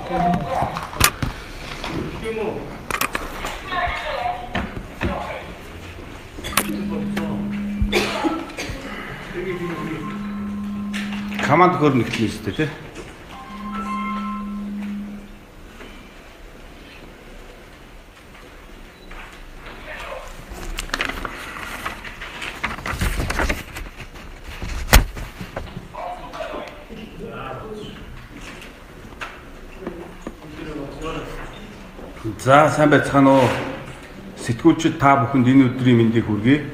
Команд хөрнө эхлэнэ үстэй тий. За сайн байцгаана уу. Сэтгүүлчид та бүхэнд энэ өдрийн мэндийг хүргэе.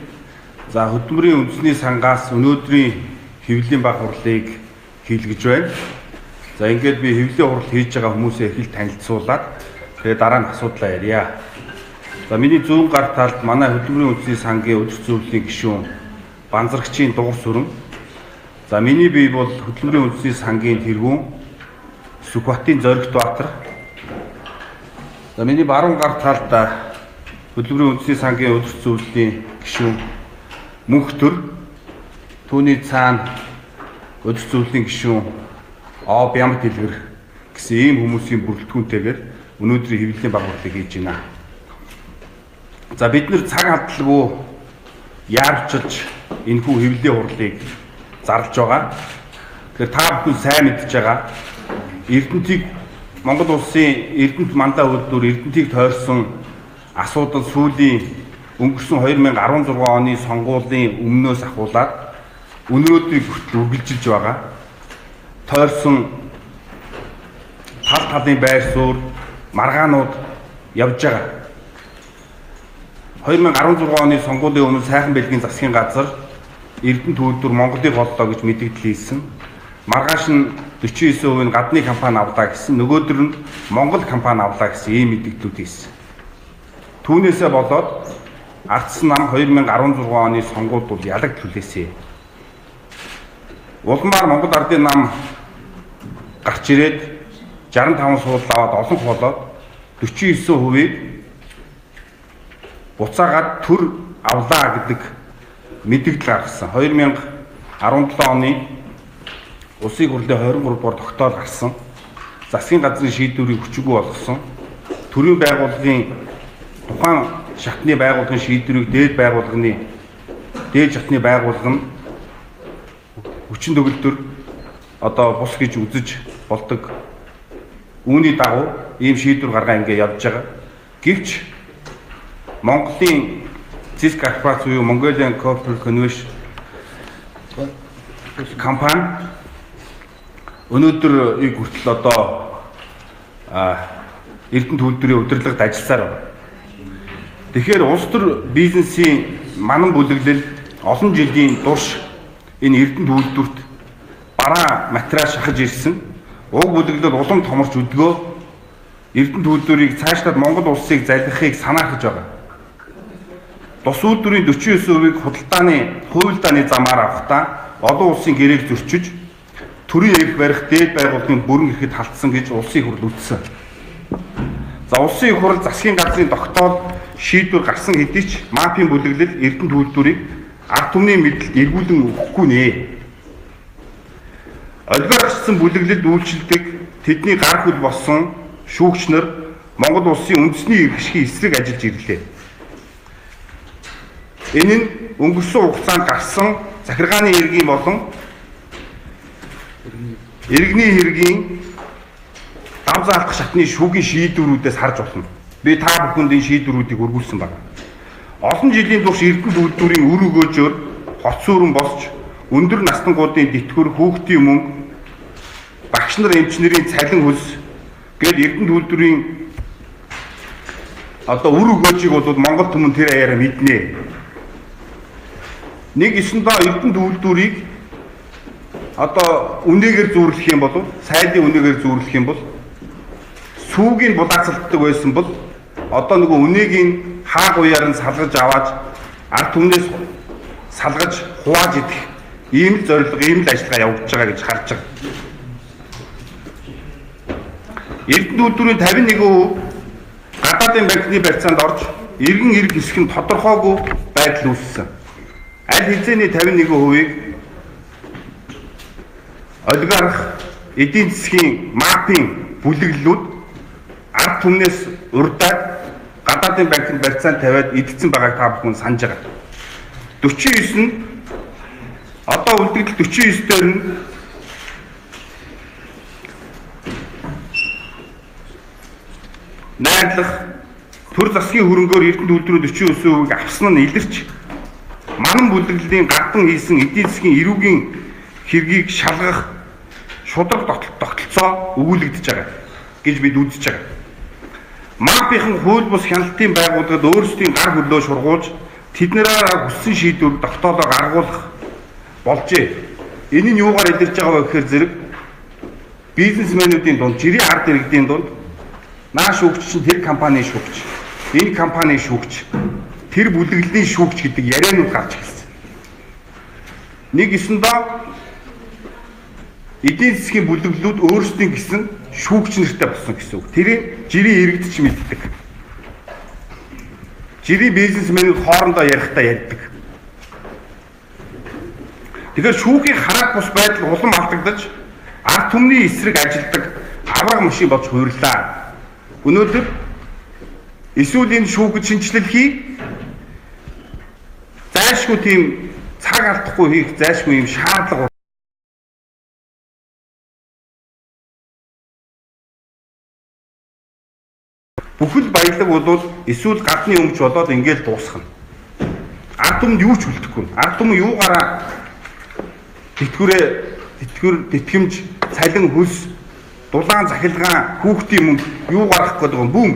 За хөдөлмөрийн үндэсний сангаас өнөөдрийн хэвлэлийн баг хурлыг хийлгэж байна. За ингээд би хэвлэлийн хурал хийж байгаа хүмүүсээ их л танилцуулаад тэгээ дараа нь асуудлаа ярья. За миний зүүн гар талд манай хөдөлмөрийн үндэсний сангийн өдөр зөвлөлийн гишүүн Банзаргчийн Дугар сүрэн. За миний бие бол хөдөлмөрийн үндэсний сангийн тэргүүн Сүхбатын Зоригт Баатар. За миний баруун гар талд хөдөлмөрийн үндэсний сангийн өдөр зөвлөлийн гишүүн Мөнхтөр. Түүний цаана өдөр зөвлөлийн гишүүн Оо Бямт Дэлгэр гэсэн ийм хүмүүсийн бүрэлдэхүүнтэйгээр өнөөдрийн хэвлэлийн баг хурлыг хийж байна. За бид нэр цаг алдалгүй яарчилж энэхүү хэвлэлийн хурлыг зарлж байгаа. Тэгэхээр та бүхэн сайн мэдж байгаа. Эрдэнтийг Монгол улсын Эрдэнэт мандаа үйлдвэр Эрдэнтийг тойрсон асуудал сүүлийн өнгөрсөн 2016 оны сонгуулийн өмнөөс ахуулаад өнөөдрийг хүртэл үргэлжилж байгаа. Тойрсон тал талын байр суурь маргаанууд явж байгаа. 2016 оны сонгуулийн өмнө Сайхан бэлгийн засгийн газар Эрдэнэт үйлдвэр Монголыг боллоо гэж мэдэгдэл хийсэн. Маргааш нь 49% нь гадны компани авлаа гэсэн, нөгөөдөр нь Монгол компани авлаа гэсэн ийм мэдэгдлүүд хийсэн. Түүнээсээ болоод ардсан нам 2016 оны сонгуульд бол ялагдл хүлээсэн. Улмаар Монгол ардын нам гарч ирээд 65 суулал аваад олон болоод 49%-ийг буцаагаад төр авлаа гэдэг мэдэгдэл гаргасан. 2017 оны Улсын хурлын 23 дугаар тогтоол гарсан. Засгийн газрын шийдвэрийг хүчгүй болгосон. Төрийн байгууллагын тухайн шатны байгууллагын шийдвэрийг дээд байгууллагын дээд шатны байгууллага нь хүчин төгөлдөр одоо бус гэж үзэж болдог. Үүний дагуу ийм шийдвэр гаргаа ингээ явж байгаа. Гэвч Монголын Зис корпорац буюу Mongolian Corporate Convention компани өнөөдөр ийг хүртэл одоо Эрдэнэт үйлдвэрийн удирдлагад ажилласаар байна. Тэгэхээр улс төр бизнесийн манан бүлэглэл олон жилийн турш энэ Эрдэнэт үйлдвэрт бараа материал шахаж ирсэн. Уг бүлэглэл улам томорч өдгөө Эрдэнэт үйлдвэрийг цаашлаад Монгол улсыг залхихыг санаахж байгаа. Тус үйлдвэрийн 49%-ийг худалдааны хуульдааны замаар авахдаа олон улсын гэрээг зөрчиж төрийн эрх барих дээд байгууллагын бүрэн эрхэд халтсан гэж улсын их хурл үздсэн. За улсын их хурл засгийн газрын тогтоол шийдвэр гарсан хэдий ч мафийн бүлэглэл Эрдэнэт үйлдвэрийг ард түмний мэдлэлд эргүүлэн өгөхгүй нэ. Олигархчсан бүлэглэлд үйлчилдэг тэдний гар хөл болсон шүүгч нар Монгол улсын үндэсний эрх ашигын эсрэг ажиллаж ирлээ. Энэ нь өнгөрсөн хугацаанд гарсан захиргааны иргэний болон иргэний хэргийн гам заалдах шатны шүүгийн шийдвэрүүдээс харж болно. Би та бүхэнд энэ шийдвэрүүдийг өргүүлсэн байна. Олон жилийн турш Эрдэнэт үйлдвэрийн үр өгөөжөөр хоц сүрэн босч өндөр настангуудын тэтгэвэр, хүүхдийн мөнгө, багш нар, эмч нарын цалин хөлс гээд Эрдэнэт үйлдвэрийн одоо үр өгөөжийг бол Монгол түмэн тэр аяараа мэднэ. Нэг ёсондоо Эрдэнэт үйлдвэрийг одоо үнээгээр зүүрлэх юм бол сайлын үнээгээр зүүрлэх юм бол сүүгийг булаацалддаг байсан бол одоо нөгөө үнээг нь хааг уяар нь салгаж аваад ард түмнээс салгаж хувааж идэх ийм л зорилго, ийм л ажиллагаа явагдаж байгаа гэж харж байгаа. Эрдэнэт үйлдвэрийн 51% гадаадын банкны барьцаанд орж иргэн эрг хэсэг нь тодорхойгүй байдал үүссэн. Аль хэзээний 51%-ийг олигарх, эдийн засгийн мафийн бүлэглэлүүд ард түмнээс урдаад гадаадын банкнд барьцаан тавиад идсэн байгааг та бүхэн санаж байгаа. 49 нь одоо үлдэгдэл 49 дээр нь найрлах төр засгийн хөрөнгөөр Эрдэнэт үйлдвэрүүд 49%-ийг авсан нь илэрч манан бүлэглэлийн гадан хийсэн эдийн засгийн эрүүгийн хэргийг шалгах шударга тогтолцоо өгүүлэгдэж байгаа гэж бид үзэж байгаа. Мафийн хууль бус хяналтын байгууллагад өөрсдийн гар хөлөө шургуулж тэднэрээ хүссэн шийдвэр тогтоолоо гаргуулах болжээ. Энэ нь юугаар илэрч байгаа вэ гэхээр зэрэг бизнесмэнүүдийн дунд, жирийн ард иргэдийн дунд наа шүүгч чинь тэр компанийн шүүгч, энэ компанийн шүүгч, тэр бүлэглэлийн шүүгч гэдэг ярианууд гарч ирсэн. Нэг ёсондоо эдийн засгийн бүлэглэлүүд өөрсдийн гэсэн шүүгч нартай болсон гэсэн үг. Тэрийг жирийн иргэд ч мэддэг. Жирийн бизнесмэнүүд хоорондоо ярихдаа ярьдаг. Тэгэхээр шүүхийн хараак бус байдал улам алдагдаж ард түмний эсрэг ажилдаг авраг машин болж хувирлаа. Өнөөдөр эсвэл энэ шүүхэд шинэчлэл хий, зайлшгүй тийм цаг алдахгүй хийх зайлшгүй юм шаардлага. Бүхэл баялаг бол эсвэл гадны өмч болоод ингээл дуусгана. Ард түмэнд юу ч үлдэхгүй. Ард түмэн юугаараа тэтгэврээ, тэтгэвэр, тэтгэмж, цалин хөлс, дулаан захилгаан, хүүхдийн мөнгө юу гаргах гэдэг юм бүүм.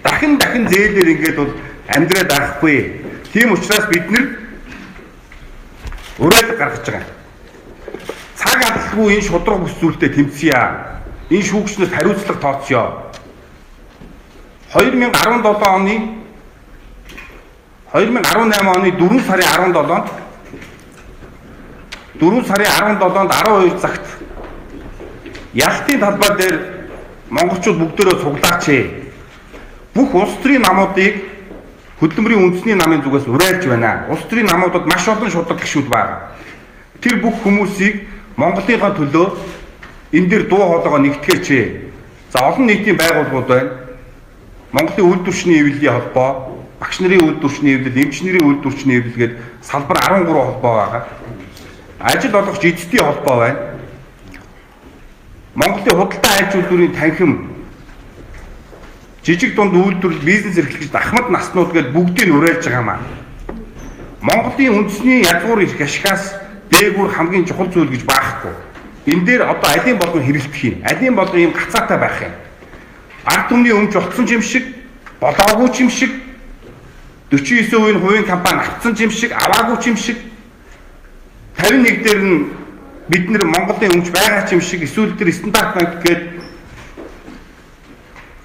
Дахин дахин зээлээр ингээд бол амьдраад байхгүй. Тийм учраас бид нэр уриалга гаргаж байгаа. Цаг алдалгүй энэ шударга бүс зүйлтэй тэмцъя. Энэ шүүгчнээс хариуцлага тооцъё. 2017 оны 2018 оны 4 сарын 17-нд 4 сарын 17-нд 12 цагт Ялтын талбай дээр монголчууд бүгдээрээ цуглаач. Бүх улс төрийн намуудыг хөдөлмөрийн үндэсний намын зүгээс уриалж байна. Улс төрийн намуудад маш олон шударга гишүүд байна. Тэр бүх хүмүүсийг Монголынхаа төлөө энэ дээр дуу хоолойгоо нэгтгэж. За олон нийтийн байгууллагууд байна. Монголын үйлдвэрчний эвлэлийн холбоо, багш нарын үйлдвэрчний эвлэл, эмч нарын үйлдвэрчний эвлэл гээд салбар 13 холбоо байгаа. Ажил олгогч эцдийн холбоо байна. Монголын худалдаа аж үйлдвэрийн танхим, жижиг дунд үйлдвэрлэл бизнес эрхлэгч ахмад наснууд гээд бүгдийг уриалж байгаа маа. Монголын үндэсний язгуур эрх ашигаас дээгүүр хамгийн чухал зүйл гэж байхгүй. Энэ дээр одоо алийн болгон хэрэлдэх юм. Алийн болгон юм гацаатай байх юм. Ард түмний өмч болцсон юм шиг, болоогүй юм шиг, 49% нь хувийн компани авцсан юм шиг, аваагүй юм шиг, 51 дээр нь бид нэр Монголын өмч байгаа юм шиг, эсвэл тэр стандарт банк гээд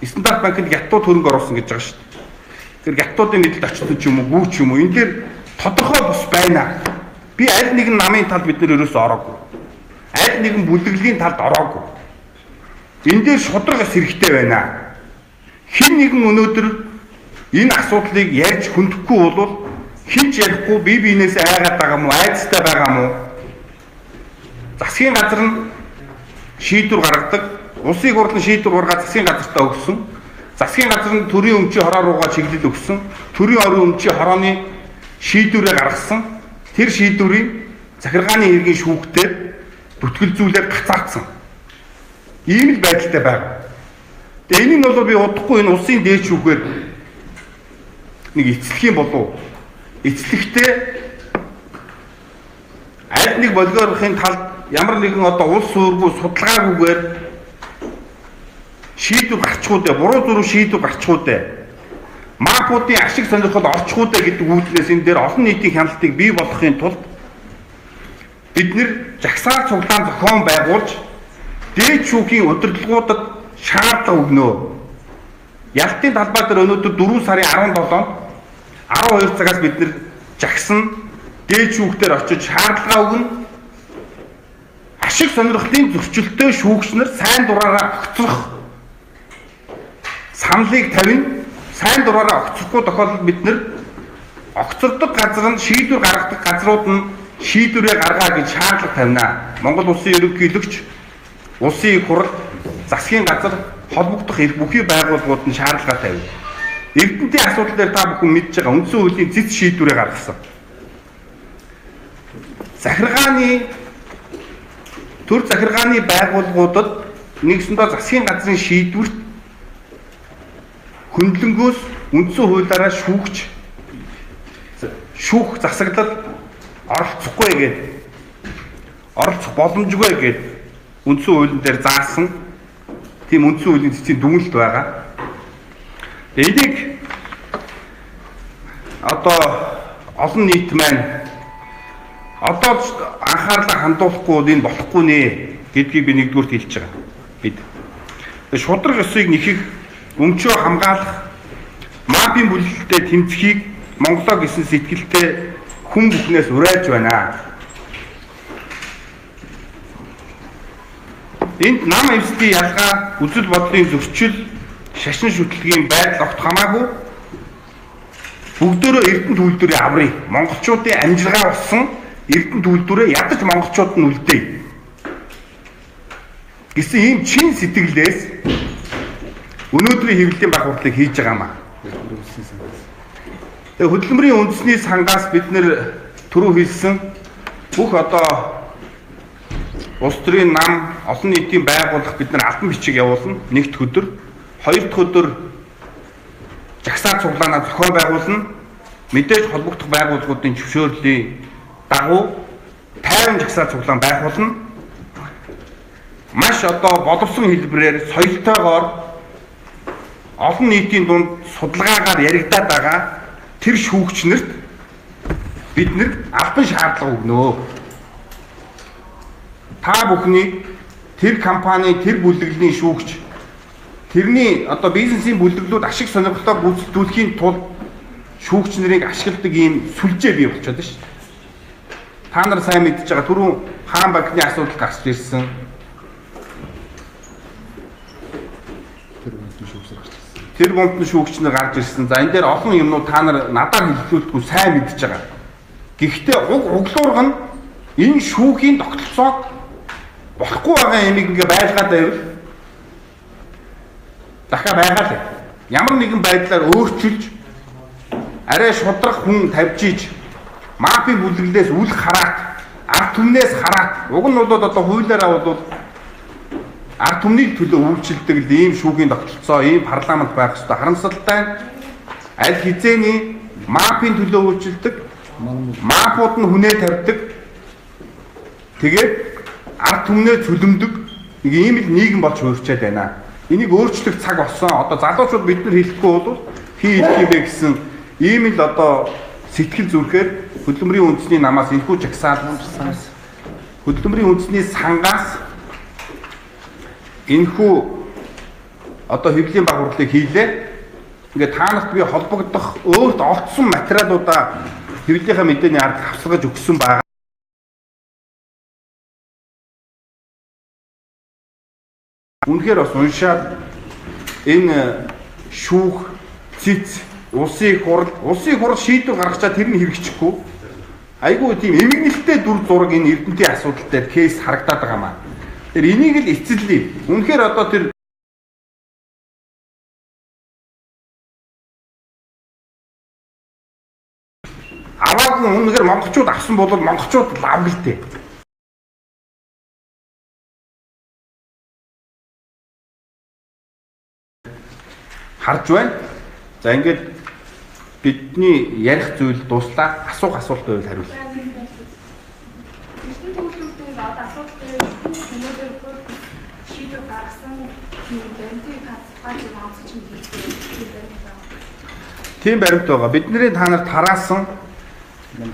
стандарт банкнд гятууд хөрөнгө оруулсан гэж байгаа шүү дээ. Тэр гятуудын мэдлэлд очсон ч юм уу, гүү ч юм уу, энэ дээр тодорхой бус байна. Би аль нэгэн намын талд бид нэр ерөөсөө ороогүй. Аль нэгэн бүлэглэлийн талд ороогүй. Энэ дээр шударга эс хэрэгтэй байна. Хэн нэгэн өнөөдөр энэ асуудлыг ярьж хөндөхгүй бол хэн ч ярихгүй бие биенээс айгаад байгаа мó, айдастай байгаа мó? Засгийн газар нь шийдвэр гаргадаг. Улсын хурлын шийдвэр гаргаад засгийн газартаа өгсөн. Засгийн газар нь төрийн өмчийн хороо руугаа чиглэл өгсөн. Төрийн орон өмчийн хорооны шийдвэрээ гаргасан. Тэр шийдвэрийг захиргааны иргэн шүүхтээр бүртгэлзүүлээд гацаацсан. Ийм л байдалтай байгаа. Тэгээ энэ нь бол би удахгүй энэ улсын дээд шүүхээр нэг эцлэх юм болов. Эцлэхдээ аль нэг болгоорхын талд ямар нэгэн одоо улс өөргөө судалгаагүйгээр шийдвэр гарчихуу дээ, буруу зүрх шийдвэр гарчихуу дээ. Мафуудын ашиг сонирхол орчихуу дээ гэдэг үүднээс энэ дээр олон нийтийн хяналтыг бий болгохын тулд бид нэр жагсаал цуглаан зохион байгуулж дээд шүүхийн удирдлагуудад шаардлага өгнө. Ялтын талбай дээр өнөөдөр 4 сарын 17-нд 12 цагаас бид нэр жагсна, дээд шүүхтэр очиж шаардлага өгнө. Ашиг сонирхлын зөрчилтэй шүүгч нар сайн дураараа огцрох саналыг тавина. Сайн дураараа огцрохгүй тохиолдолд бид нэр огцордог газар нь шийдвэр гаргадаг газрууд нь шийдвэрээ гаргаа гэж шаардлага тавина. Монгол улсын ерөнхийлөгч, улсын их хурал, засгийн газар, холбогдох бүхий байгууллагууд нь шаардлага тавив. Эрдэнтийн асуудал дээр та бүхэн мэдж байгаа үндсэн хуулийн цэц шийдвэрээ гаргасан. Захиргааны төр захиргааны байгууллагуудад нэгсэндээ засгийн газрын шийдвэрт хөндлөнгөөс үндсэн хуулиараа шүүх засаглал оролцохгүй гээд оролцох боломжгүй гээд үндсэн хуулийн дээр заасан тийм үндсэн хуулийн цэцгийн дүгнэлт байгаа. Энийг одоо олон нийт маань одоо анхаарлаа хандуулахгүй энэ болохгүй нэ гэдгийг би нэгдүгüрт хэлж байгаа. Бид шударга ёсыг нэхэх, өмчөө хамгаалах, мафийн бүлэглэлтэй тэмцэхийг Монголоо гэсэн сэтгэлтэй хүн бүхнээс уриалж байна. Энд нам эвслийн ялгаа, үзэл бодлын зөрчил, шашин шүтлэгийн байдал огт хамаагүй бүгдөө Эрдэнэт үйлдвэрээ аврыг. Монголчуудын амжилгаа болсон Эрдэнэт үйлдвэрээ ядаж монголчууд нь үлдээе гэсэн ийм чин сэтгэлээс өнөөдрийн хэвлэлийн баг хурлыг хийж байгаа юм аа. Тэгээ хөдөлмөрийн үндэсний сангаас бид нэр түрүү хэлсэн бүх одоо улс төрийн нам, олон нийтийн байгууллага бид нар албан бичиг явуулна. Нэгд өдөр, хоёр дахь өдөр жагсаа цуглаанаа зохион байгуулна. Мэдээж холбогдох байгууллагуудын зөвшөөрлийн дагуу 50 жагсаа цуглаан байх болно. Маш одоо боловсон хэлбэрээр соёлтойгоор олон нийтийн дунд судалгаагаар яригадаад байгаа тэр шүүгч нарт бид нар албан шаардлага өгнө. Та бүхнийг тэр компани, тэр бүлэглэлийн шүүгч, тэрний одоо бизнесийн бүлэглүүд ашиг сонирхлоо гүйцэтгүүлэхийн тулд шүүгч нарыг ашигладаг ийм сүлжээ бий болчиход шүү дээ. Та нар сайн мэдж байгаа түрүүн хаан банкны асуудал гарч ирсэн. Тэр бомтны шүүгч нар гарч ирсэн. За энэ дээр олон юмнууд та нар надаар хэллүүлэхгүй сайн мэдж байгаа. Гэхдээ уг углуурга нь энэ шүүхийн тогтолцоог болохгүй байгаа юмыг ингээ байлгаад байвал дахиад байгаа л. Ямар нэгэн байдлаар өөрчилж арай шудрах хүн тавьж иж мафийн бүлэглээс үл хараат, ард түмнээс хараат. Уг нь бол одоо хуулиараа бол ард түмний төлөө үйлчилдэг л ийм шүүхийн тогтолцоо, ийм парламент байх ёстой. Харамсалтай нь аль хизээний мафийн төлөө үйлчилдэг, мафууд нь хүнээ тавьдаг. Тэгээд ард түмнээ цөлмдөг нэг ийм л нийгэм болж хуурчаад байна. Энийг өөрчлөх цаг болсон. Одоо залуучууд бид нар хэлэхгүй бол хий хэлэх юм бэ гэсэн ийм л одоо сэтгэл зүрхээр хөдөлмөрийн үндэсний намаас энэхүү жагсаал хөдөлмөрийн үндэсний сангаас энэхүү одоо хэвлэлийн баг хурлыг хийлээ. Ингээд та нарт би холбогдох өөрт олдсон материалуудаа хэвлэлийнхаа мэдээний ард хавсгаж өгсөн байгаа. Үнэхээр бас уншаад энэ шүүх, цэц, улсын хурал шийдвэр гаргачаа тэр нь хэрэгжихгүй. Айгүй тийм эмгэнэлтэй дүр зураг энэ Эрдэнтийн асуудал дээр кейс харагдаад байгаа маа. Тэр энийг л эцэрлэе. Үнэхээр одоо тэр аваагүй үнэхээр монголчууд авсан бол монголчууд лавгэлтэй. Харж байна. За ингээд бидний ярих зүйл дууслаа. Асуух асуулт байвал хариулъя. Эрдэнэт үйлдвэрүүдийн одоо асуудал дээр өнөөдөр шийдвэр гаргасан юм баримтыг онцож мэдээлэх юм байна. Тийм баримт байгаа. Бидний та нарт тараасан 2017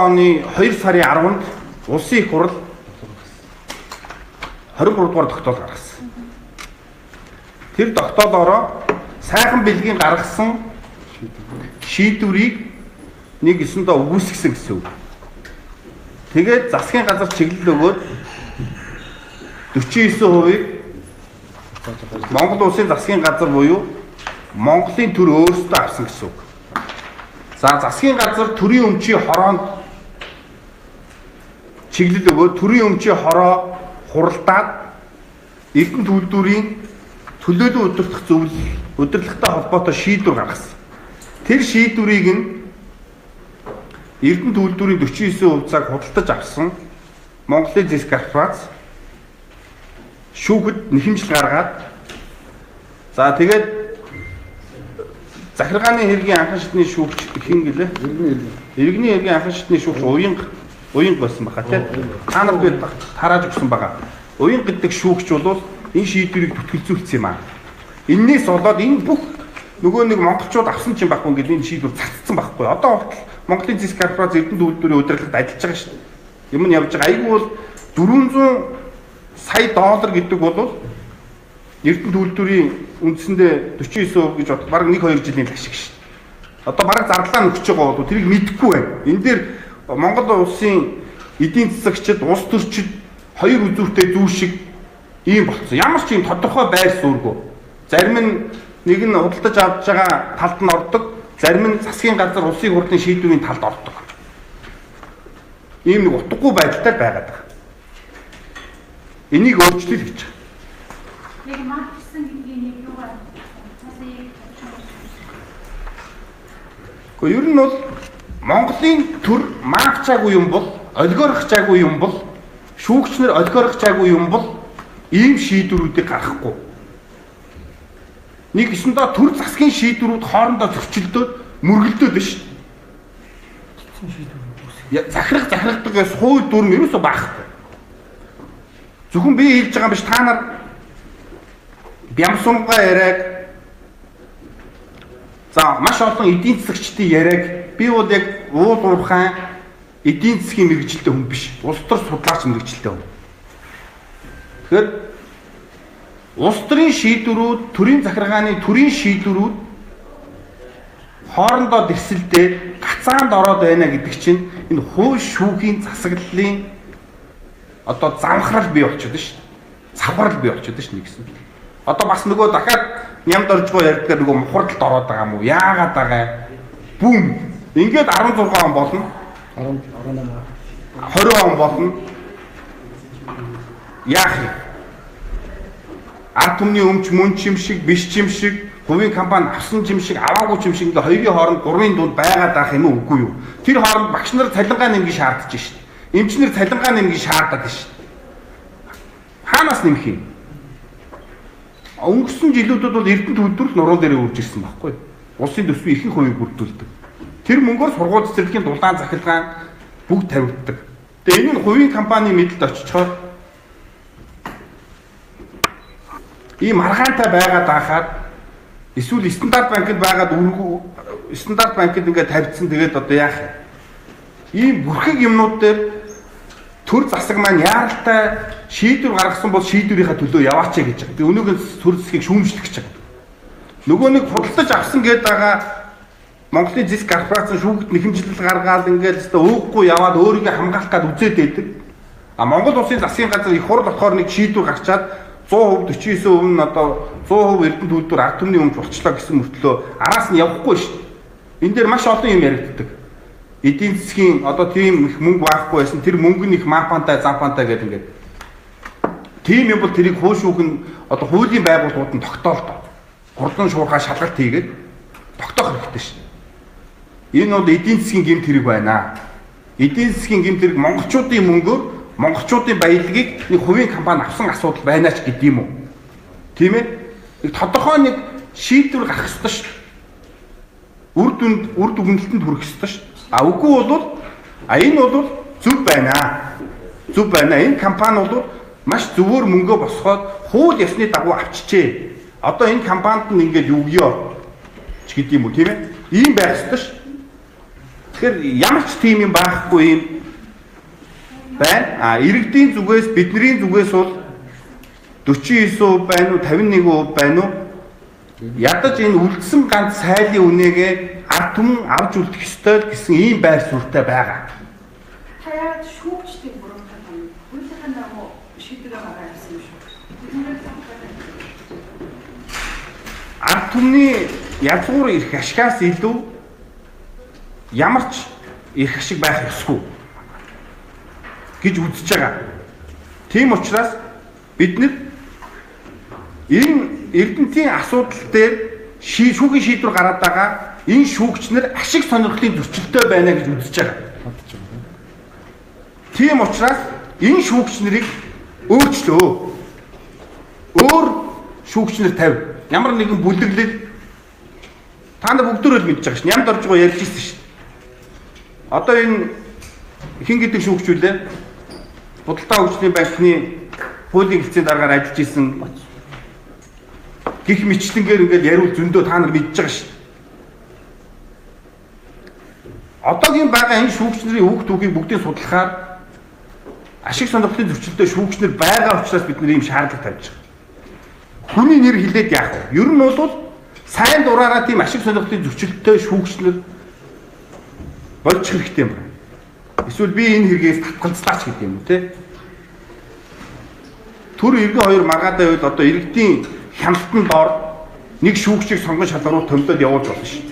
оны 2 сарын 10-нд Улсын их хурал 23 дугаар тогтоол гаргасан. Тэр тогтоолоороо сайхан бэлгийн гаргасан шийдвэрийг нэг ёсондоо үгүйсгэсэн гэсэн үг. Тэгээд засгийн газар чиглэл өгөөд 49%-ийг Монгол Улсын засгийн газар буюу Монголын төр өөрсдөө авсан гэсэн үг. За засгийн газар төрийн өмчийн хороонд чиглэл өгөө төрийн өмчийн хороо хуралдаад Эрдэнэт үйлдвэрийн төлөөлөн удирдах зөвлөл удирдлагатай холбоотой шийдвэр гаргасан. Тэр шийдвэрийг нь Эрдэнэт үйлдвэрийн 49% цаг худалдаж авсан Монголын зэс корпорац шүүхэд нэхэмжил гаргаад за тэгээд захиргааны хэргийн анхан шатны шүүгч хэн гэлээ? Иргэний хэргийн анхан шатны шүүгч Уянга байсан баха тий. Та нар би тарааж өгсөн байгаа. Уянга гэдэг шүүгч бол энэ шийдвэрийг бүртгэлзүүлсэн юм аа. Эннээс болоод энэ бүх нөгөө нэг монголчууд авсан чинь байхгүй ингээд энэ шийдвэр цацсан байхгүй. Одоо хүртэл Монголын зэс корпорац Эрдэнэт үйлдвэрийн удирдлагад ажиллаж байгаа шүү дээ. Юм нь явж байгаа. Айгүй бол 400 сая доллар гэдэг бол Эрдэнэт үйлдвэрийн үндсэндээ 49% гэж бодох бараг 1-2 жилийн ашиг шүү дээ. Одоо бараг зарлаа нөхөж байгаа бол тэрийг мэдэхгүй байна. Энэ дээр Монгол улсын эдийн засагчид, улс төрчид хоёр үзүүртэй зүү шиг ийм болцсон. Ямар ч ийм тодорхой байр суурьгүй. Зарим нь нэг нь худалдаж авч байгаа талд нь ордог, зарим нь засгийн газар улсын хурлын шийдвэрийн талд ордог. Ийм нэг утгагүй байдалтай байгаад байгаа. Энийг өөрчлөл гэж байгаа. Яг марксэн гэдгийг нэг юугаар Гэхдээ ер нь бол Монголын төр маавчаагүй юм бол, олигархчаагүй юм бол, шүүгч нар олигархчаагүй юм бол ийм шийдвэрүүдийг гаргахгүй. Нэг ёсондоо төр засгийн шийдвэрүүд хоорондоо зөрчилдөөд мөргөлдөөд байна шүү дээ. Захирах захиргадаг хууль дүрм ерөөсөө байхгүй. Зөвхөн би хэлж байгаа юм биш, та нар Бямсунга яриаг, за маш олон эдийн засагчдын яриаг би бол яг уул уурхайн эдийн засгийн мэргэжилтэй хүн биш. Улс төр судлаач мэргэжилтэй хүн. Тэгэхээр улс төрийн шийдвэрүүд, төрийн захиргааны төрийн шийдвэрүүд хоорондоо дэрсэлдээ гацаанд ороод байна гэдэг чинь энэ хууль шүүхийн засаглалын одоо замхрал бий болчиход шүү дээ. Цавхрал бий болчиход шүү нэгсэн. Одоо бас нөгөө дахиад нямд оржгоо ярьдгаар нөгөө мухардалд ороод байгаа юм уу? Яагаад байгаа юм? Бүүм. Ингээд 16 он болно. 18 20 он болно. Яах юм? Ард түмний өмч мөн ч юм шиг, биш ч юм шиг, хувийн компани авсан ч юм шиг, аваагүй ч юм шиг ингээ хоёрын хооронд гурвын дунд байгаад байх юм уу үгүй юу? Тэр хооронд багш нар цалингаа нэмгийг шаардаж шít. Эмч нар цалингаа нэмгийг шаардаад шít. Хаанаас нэмэх юм? Өнгөрсөн жилүүдэд бол Эрдэнэт үйлдвэр нуруунд дээрээ үрж ирсэн байхгүй юу? Улсын төсвийн ихэнх хувийг бүрдүүлдэг. Тэр мөнгөөр сургууль цэцэрлэгийн дулаан захилгаан бүгд тавигддаг. Тэгээ энэ нь хувийн компани мэдлэлд очичхоор ийм маргаантай байгаад байхад эсвэл стандарт банкнд байгаад стандарт банкнд ингээд тавьдсан, тэгээд одоо яах юм? Ийм бүрхэг юмнууд дээр төр засаг маань яаралтай шийдвэр гаргасан бол шийдвэрийнхаа төлөө яваач гэж байгаа. Тэгээ өнөөгийн төр засгийг шүүмжлэх гэж байгаа. Нөгөө нэг худалдаж авсан гээд байгаа Монголын зэс корпорацийн шүүхт нэхэмжлэл гаргаад ингээд өстө ууггүй яваад өөрийгөө хамгаалах гад үзээд байдаг. А Монгол улсын засгийн газар их хурл болохоор нэг шийдвэр гарчаад 100% 49% нь одоо 100% Эрдэнэт үйлдвэр ард түмний өмч болчлоо гэсэн мөртлөө араас нь явахгүй шүү дээ. Энэ дээр маш олон юм яригддаг. Эдийн засгийн одоо тийм их мөнгө байхгүй байсан, тэр мөнгө нь их мафантай, зампантай гэдэг ингээд. Тийм юм бол тэрийг хууль шүүх нь одоо хуулийн байгууллагууд нь тогтоолдоо. Гурван шуурхай шалгалт хийгээд тогтоох хэрэгтэй шүү. Энэ бол эдийн засгийн гэмт хэрэг байна. Эдийн засгийн гэмт хэрэг монголчуудын мөнгөөр монголчуудын баялагийг нэг хувийн компани авсан асуудал байна ч гэдэг юм уу? Тийм ээ? Нэг тодорхой нэг шийдвэр гарах ёстой шүү. Үр дүнд үр дүгнэлтэнд хүрэх ёстой шүү. А үгүй бол энэ бол зөв байна. Зөв байна. Энэ компани бол маш зөвөр мөнгөө босгоод хууль ёсны дагуу авчижээ. Одоо энэ компанид нь ингээд өгье ч гэдэг юм уу, тийм ээ? Ийм байх ёстой шүү. Тэгэхээр ямар ч тийм юм байхгүй юм байна. А иргэдийн зүгээс бидний зүгээс бол 49% байна уу, 51% байна уу? Ядаж энэ үлдсэн ганц сайлын үнэгээ ард түмэн авч үлдэх ёстой гэсэн ийм байр суурьтай байгаа. Та яагаад шүүгчдийг буруутгах юм? Хуулийнхаа дагуу шийдвэр гаргаад явсан юм шүү. Ард түмний язгуур эрх ашигаас илүү ямар ч эрх ашиг байх ёсгүй. гэж үзэж байгаа. Тийм учраас бид нар энэ Эрдэнэтийн асуудал дээр шүүхийн шийдвэр гараад байгаа энэ шүүгч нар ашиг сонирхлын зөрчилтэй байна гэж үзэж байгаа. Тийм учраас энэ шүүгч нарыг өөрчлөө. Өөр шүүгч нар тавь. Ямар нэгэн бүлэглэл та нар бүгдөө л мэдж байгаа шин. Ямд орж байгаа ярьж ирсэн шин. Одоо энэ хэн гэдэг шүүгч үлээ? Худалдаа хөгжлийн банкны хуулийн хэлтсийн даргаар ажиллаж исэн гих мэтлэнгээр ингээд яриул зөндөө та нар мэдж байгаа шин. Одоогийн байгаа энэ шүүгч нарын үг түүхийг бүгдийг судлахаар ашиг сонирхлын зөрчилтэй шүүгч нар байгаа учраас бид нар ийм шаардлага тавьж байгаа. Хүний нэр хэлээд яах вэ? Ер нь бол сайн дураараа тийм ашиг сонирхлын зөрчилтэй шүүгч нар болчих хэрэгтэй юм байна. Эсвэл би энэ хэрэгээс татгалзлаач гэдэг юм уу те? Түр иргэн хоёр маргаадаа байвал одоо иргэдийн хяналтанд дор нэг шүүгчийг сонгон шалгаруулах томилоод явуулж болно шүү.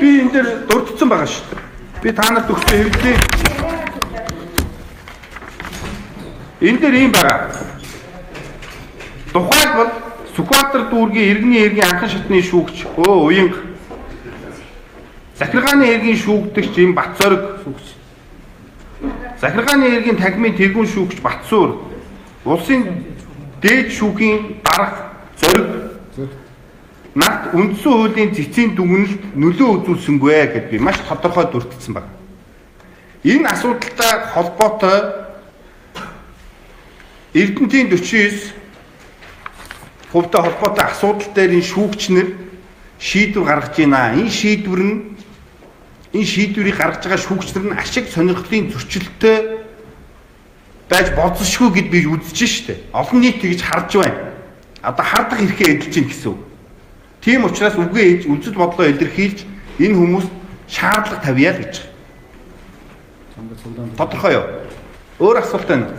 Би энэ дээр дурдсан байгаа шүү дээ. Би та нарт өгсөн хэрэглээ энэ дээр ийм байгаа. Тухайлбал Сүхбаатар дүүргийн иргэний иргэн анхан шатны шүүгч Уянга, Захиргааны иргэн шүүгдэгч им Батцорог, Захиргааны иргэн танхимын тэргүүн шүүгч Батсуур, улсын дээд шүүхийн дарга Зориг нарт үндсэн хуулийн цэцгийн дүгнэлт нөлөө үзүүлсэнгүй гэд би маш тодорхой дурдсан байна. Энэ асуудалтай холбоотой Эрдэнэтийн 49 хувьтай холбоотой асуудал дээр энэ шүүгч нар шийдвэр гаргаж байна. Энэ шийдвэр нь энэ шийдвэрийг гаргаж байгаа шүүгч нар нь ашиг сонирхлын зөрчилтэй байж болзошгүй гэд би үзэж штэ. Олон нийт тэгж харж байна. Одоо хардах эрхээ эдэлж байна гэсэн үг. Тийм учраас үгээ ээж үзэл бодлоо илэрхийлж энэ хүмүүст шаардлага тавья л гэж. Тодорхой юу? Өөр асуулт байна уу?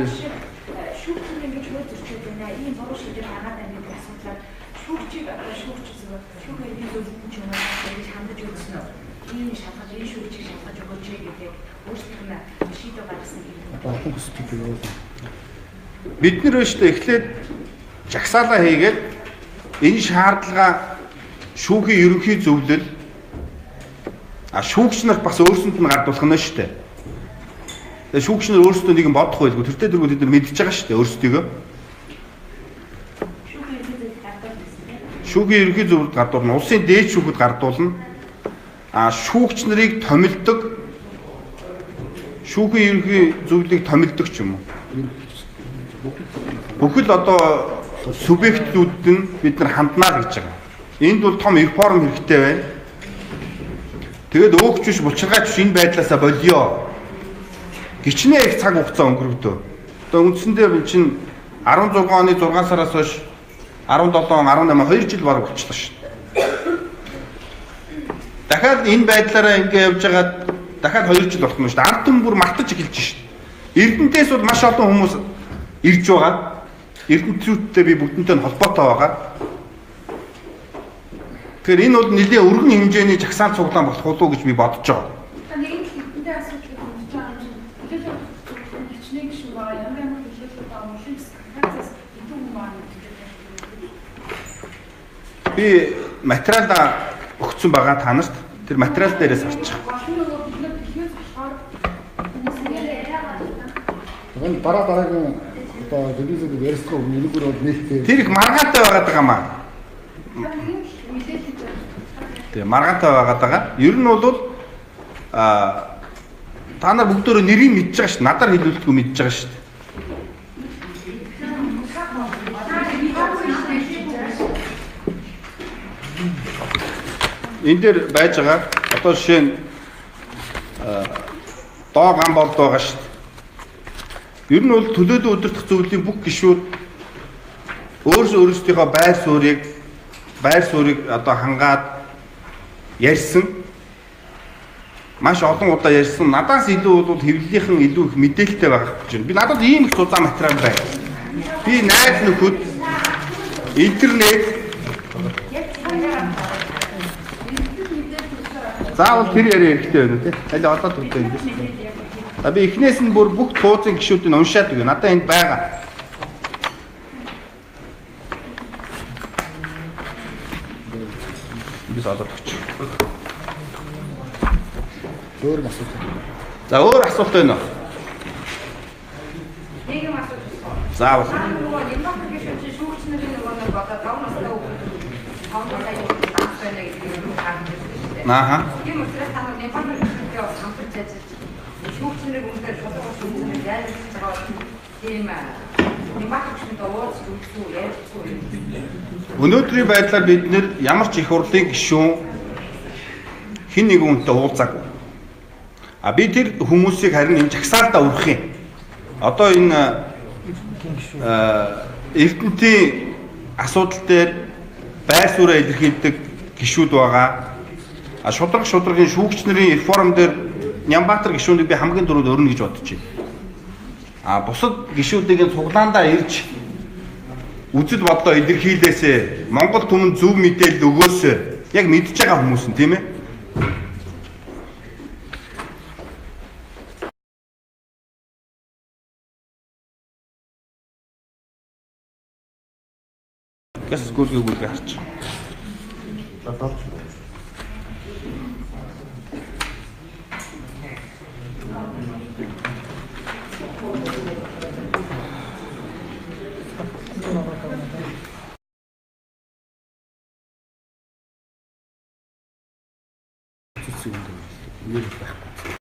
Шүүгчийг ингэж хууль зөрчилж байна. Ийм буруу шийдвэр гаргаад байна гэдэг асуудлаар шүүгчийг одоо шүүгч шүүх хэргийн зөвлөлт ч юм уу ингэж хандаж үзсэн үү? Ийм шалгаж, энэ шүүгчийг шалгаж өгөөч гэдэг өөрсдийнх нь шийдвэр гаргасан юм. Одоо хүсдэг юм. Бид нар өөрсдөө эхлээд жагсаалаа хийгээд энэ шаардлага шүүхийн ерөнхий зөвлөл шүүгч нарт бас өөрсөнд нь гардуулах нь шүү дээ. Тэгээ шүүгч нар өөрсдөө нэг юм бодох байлгүй. Тэртээ тэргүй тэд нар мэдчихэж байгаа шүү дээ өөрсдийгөө. Шүүхийн ерөнхий зөвлөлд гардуулна. Улсын дээд шүүхэд гардуулна. Шүүгч нарыг томилдог. Шүүхийн ерөнхий зөвлөлийг томилдог ч юм уу. Бүхэл одоо субъектүүд нь бид нар ханднаа гэж байгаа. Энд бол том реформ хэрэгтэй байна. Тэгээд өөгч биш, булчиргаач биш энэ байдлаасаа болио. Гичнээ их цаг хугацаа өнгөрөгдөө. Одоо үндсэндээ би чинь 16 оны 6 сараас хойш 17 он 18 2 жил бараг болчихлоо шүү дээ. Дахиад энэ байдлаараа ингэ явж байгаад дахиад 2 жил болох юм шүү дээ. Ард түмэн бүр мартаж эхэлж шүү дээ. Эрдэнтээс бол маш олон хүмүүс ирж байгаа. Эрдэнтүүдтэй би бүгдэнтэй нь холбоотой байгаа. Тэгэхээр энэ бол нэлээд өргөн хэмжээний жагсаал цуглаан болох уу гэж би бодож байгаа. Би материал өгсөн байгаа та нарт. Тэр материал дээрээс харчих. Энэ дараа дараагийн одоо ревизийг ярьсгаа өмнө бол нийтдээ. Тэр их маргаатай байгаад байгаа маа. Тэгээ маргаатай байгаад байгаа. Ер нь бол та нар бүгдөө нэрийг мэдж байгаа шүү. Надаар хэлүүлдэггүй мэдж байгаа шүү. Энэ дээр байж байгаа одоо жишээ нь доо гам болд байгаа шүү дээ. Ер нь бол төлөөлөн удирдах зөвлөлийн бүх гишүүд өөрсдийнхөө байр суурийг одоо хангаад ярьсан. Маш олон удаа ярьсан. Надаас илүү бол хэвлэлийнхэн илүү их мэдээлэлтэй байгаа гэж байна. Би надад ийм их зузаан материал байна. Би найз нөхөд интернет Заавал тэр яриа хэрэгтэй байна уу те? Аль олоод өгдөө эндээс. За би эхнээс нь бүр бүх туузын гишүүдийг уншаад өгье. Надаа энд байгаа. Эндээс олоод өгч. Өөр асуулт. За өөр асуулт байна уу? Нэг юм асууж байна. Заавал. Нөгөө Нямбатар гишүүн чинь шүүгч нарын нөгөө нэг одоо 5 настай хүүхэд 5 настай данс байна гэдэг юм харагдаж байна шүү дээ. Ааха. Тийм учраас та нар Нямбатар гишүүнтэй бас хамтарч ажиллаж шүүгч нарыг үнэхээр шулуугаас үнэхээр яарч байгаа тийм Нямбатар гишүүнтэй уулзч үзсэн үү, ярилцсан үү? Өнөөдрийн байдлаар бид нэр ямар ч их хурлын гишүүн хэн нэгэн хүнтэй уулзаагүй. А би тэр хүмүүсийг харин энэ жагсаалтаа өргөх юм. Одоо энэ Эрдэнтийн асуудал дээр байр сууриа илэрхийлдэг гишүүд байгаа. А шударга шударгын шүүгч нарын реформ дээр Нямбатар гишүүнийг би хамгийн түрүүнд өрнө гэж бодож байна. А бусад гишүүдийг нь цуглаандаа ирж үзэл бодлоо илэрхийлээсээ Монгол түмэн зөв мэдээлэл өгөөсөө яг мэдж байгаа хүмүүс нь тийм ээ. Гэс гүлгээ харч. За дорж. Зүг юм нэр байхгүй.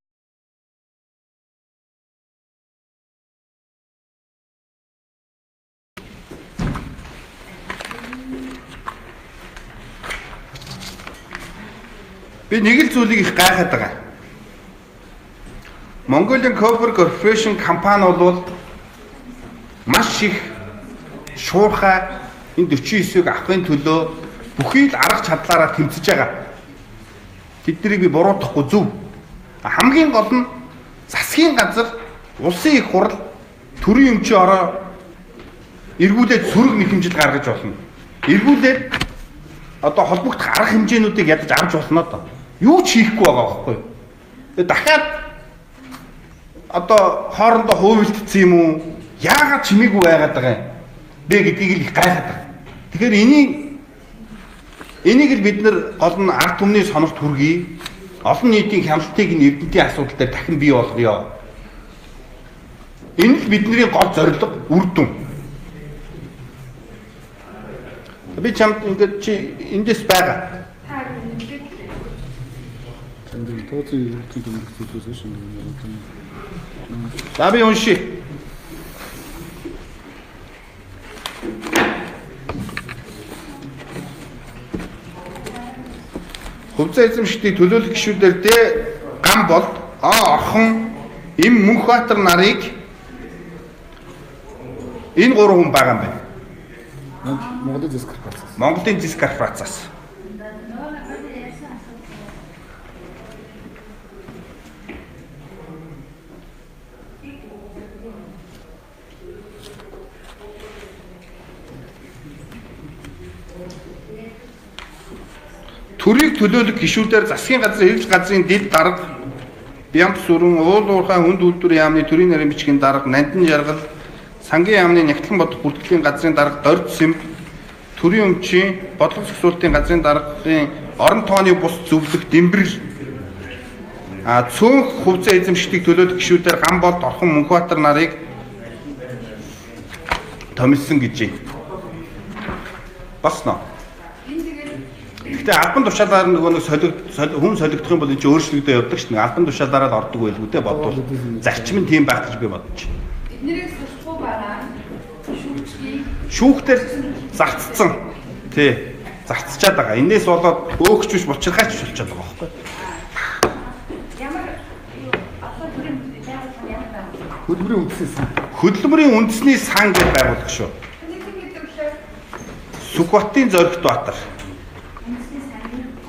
Би нэг л зүйлийг их гайхаад байгаа. Mongolian Copper Corporation компани бол маш их шуурхай энэ 49-ийг авахын төлөө бүхий л арга чадлаараа тэмцэж байгаа. Тэднийг би буруутгахгүй зөв. Хамгийн гол нь засгийн газар улсын их хурл төрийн өмчийн ороо эргүүлээд сөрөг нэхэмжил гаргаж болно. Эргүүлээд одоо холбогдох арга хэмжээнүүдийг ядаж авч болно доо. Юу ч хийхгүй байгаа байхгүй юу? Тэгээ дахиад одоо хоорондоо хуувилдсан юм уу? Яагаад чимээгүй байгаад байгаа юм бэ гэдгийг л их гайхаад байгаа. Тэгэхээр энийг л бид нар гол нь ард түмний сонорт хүргэе. Олон нийтийн хяналтыг нь Эрдэнтийн асуудал дээр дахин бий болгоё. Энэ л бидний гол зорилго, үр дүн. Би чамд ингээд чи эндээс байгаа. Тооцоо эрдэнтийн төмөрөх зүйлээс шинэ юм. За би уншия. Хувьцаа эзэмшигчдийг төлөөлөх гишүүдээр дэ гам болд орхон эм Мөнхбаатар нарыг энэ гурван хүн байгаа юм байна. Монголын зэс корпорацаас. Монголын зэс корпорацаас. Төрийг төлөөлөх гишүүдээр засгийн газар, хэрэглэх газрын дэд дарга Бямб сүрэн, уул уурхай хүнд үйлдвэр яамны төрийн нарийн бичгийн дарга, Нандин жаргал, сангийн яамны нягтлан бодох бүртгэлийн газрын дарга Дорж Сэмб, төрийн өмчийн бодлого зохицуулалтын газрын даргын орон тооны бус зөвлөх Дэмбэрэл, цөөнх хувьцаа эзэмшигчдийг төлөөлөх гишүүдээр гам болд орхон Мөнхбаатар нарыг томилсон гэжээ. Босноо. Гэхдээ албан тушаалаар нөгөө нэг хүн солигдох юм бол энэ чинь өөрчлөгдөө явдаг шүү дээ. Албан тушаалаараа л ордог байлгүй дээ бодвол. Зарчим нь тийм байх гэж би бодож байна. Эднэрээс сурахгүй байгаа шүүгчдийг шүүхтэр зарцсан. Тий. Зарцчаад байгаа. Энээс болоод өөгч биш булчирхаач болчиход байгаа байхгүй. Ямар одоо төрийн байгууллага ямар байгууллага? Хөдөлмөрийн үндэсний сан. Хөдөлмөрийн үндэсний сан гэж байгууллага шүү. Сүхбатын Зоригт Баатар.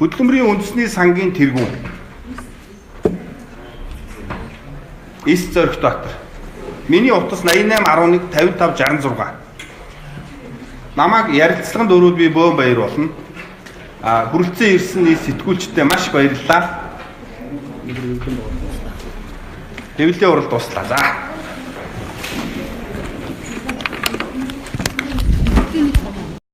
Хөдөлмөрийн үндэсний сангийн тэргүүн. Эс Зоригт Баатар. Миний утас 88 11 55 66. Намайг ярилцлаганд өрвөл би бөөн баяр болно. Хүрэлцэн ирсэн нийт сэтгүүлчдэд маш их баярлалаа. Хэвлэлийн урал дуслаа. За.